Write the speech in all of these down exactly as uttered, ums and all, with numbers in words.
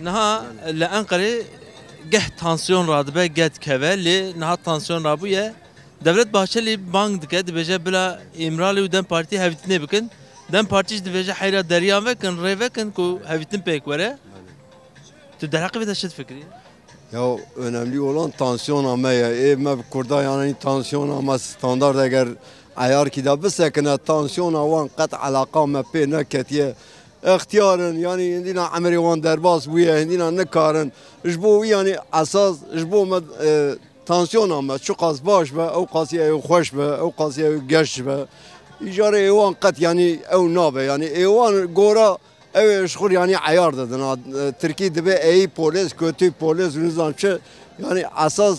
Niha li Enqerê geh tansiyon radibe, geh dikeve, lê niha tansiyon rabûye. Devlet Bahçelî bang dike, dibêje bila Îmralî û DEM Partî hevdîtinê bikin. DEM Partî jî dibêje heyra deriyan vekin, rê vekin ku hevdîtin pêk were. Tu derheqê vê de çi difikirî? Ya, önemli olan tansiyona me ye. Ê me bi Kurda, yani tansiyona me standard eger eyarkî de bisekine, tansiyona wan qet elaka me pê neketiye. Extiyar in, yani hindîna emirê wan derbas bûye, hindîna nikarin. Ji bo wî, yani esas ji bo me, e, tansiyona me çiqas baş be, ew qasî ew xweş be, ew qasî ew geş be. Îcarê ê wan qet, yani ew nabe, yani ê wan gora ew ê ji xwe, yani eyar didin. Ha, e, Tirkî dibe eyi polis, kötü polis, nizam çi. Yani esas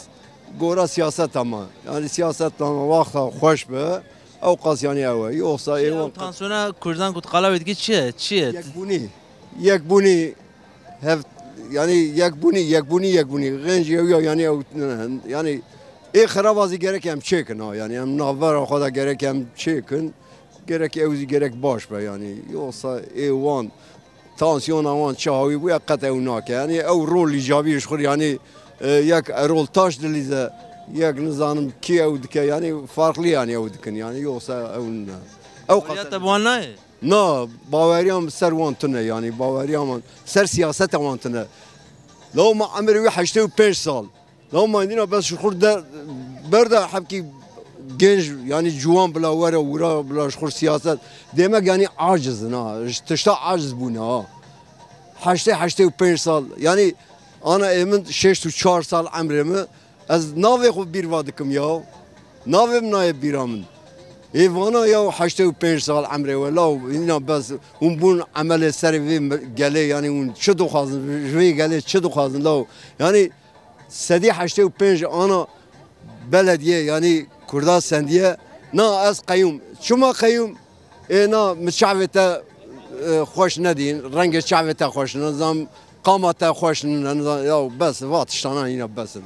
gora siyaseta me. Yani siyaseta me waxta xweş be, ew qas yani ew e. Yoksa ê wan qet. Tansiyona Kurdan ku tu qala wê dikî çi ye? Çi ye? Yekbûnî. Yekbûnî. Hev, yani yekbûnî, yekbûnî, yekbûnî. Genc yew ya, yani ew, yani ê xeraba zî gerek em çêkin ha. Yani em navbera xwe de gerek em çêkin. Gerek ew zî gerek baş be yani. Yoksa ê wan tansiyona wan çi hawî bûye qet ew nake. Yani ew rol îcabî ji xwe, yani, e, yek Erol Taş dilîze, yek nizanim kî ew dike, yani farklı yani ew dikin yani, yoksa ew ne. Ew Baweriya qet te bi wan nayê? Na, baweriya min ser wan tune, yani baweriya min ser siyaseta wan tune. Law ma emir wî heştê û pênc sal. Law ma hindîna bes ji xur de berde hepkî genç, yani ciwan bila were wira bila ji xur siyaset. Demek yani aciz in ha. Ji tişta aciz bûne ha. Heştê, heştê û pênc sal. Yani ana ê min şêst û çar sal emrê min. Ez navê xwe bîr va dikim ya. Navê min nayê bîra min. Ê vana ya heştê û pênc sal emrê we law, hîna bes hûn bûn emelê serê vê mi-, gelê, yani hûn çi dixwazin, ji vê gelê çi dixwazin law? Yani sedî heştê û pênc ana belediye, yani Kurda sendiye, na ez qeyûm. Çima qeyûm? Ê na mi çavê te, e, xweş nedîn, rengê çavê te xweş ne, zam qama te xweş ne, ne, ya bes, va tiştana yine bes in.